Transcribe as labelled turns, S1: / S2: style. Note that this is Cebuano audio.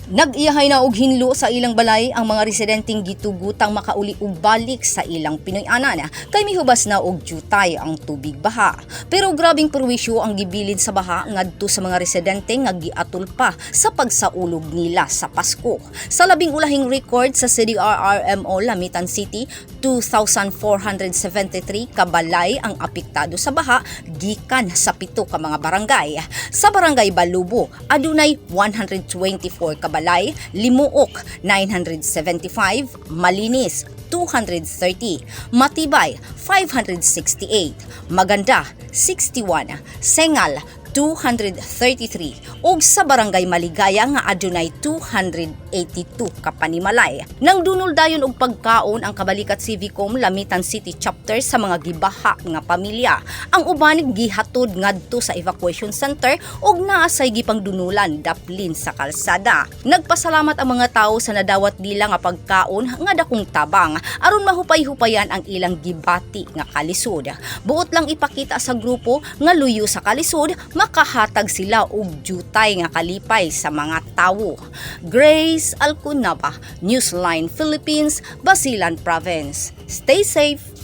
S1: Nag-iyahay na og hinlo sa ilang balay ang mga residenteng gitugutang makauli og balik sa ilang Pinoy-anan kay mihubas na og jutay ang tubig baha. Pero grabing perwisyo ang gibilin sa baha ngadto sa mga residente nga giatol pa sa pagsaulog nila sa Pasko. Sa labing ulahing record sa CDRRMO Lamitan City, 2,473 kabalay ang apektado sa baha gikan sa 7 ka mga barangay. Sa Barangay Balubo, adunay 124 kabalay, Limuok 975, Malinis 230, Matibay 568, Maganda 61, Sengal 233 ug sa Barangay Maligaya nga adunay 282 ka panimalay. Nang dunol dayon og pagkaon ang Kabalikat Civicom Lamitan City Chapter sa mga gibaha nga pamilya. Ang uban gihatod ngadto sa evacuation center ug naa say gipangdunulan daplin sa kalsada. Nagpasalamat ang mga tao sa nadawat nila nga pagkaon nga dakong tabang aron mahupay-hupayan ang ilang gibati nga kalisod. Buot lang ipakita sa grupo nga luyo sa kalisod, makahatag sila og jutay nga kalipay sa mga tawo. Grace Alcunaba, Newsline Philippines, Basilan Province. Stay safe.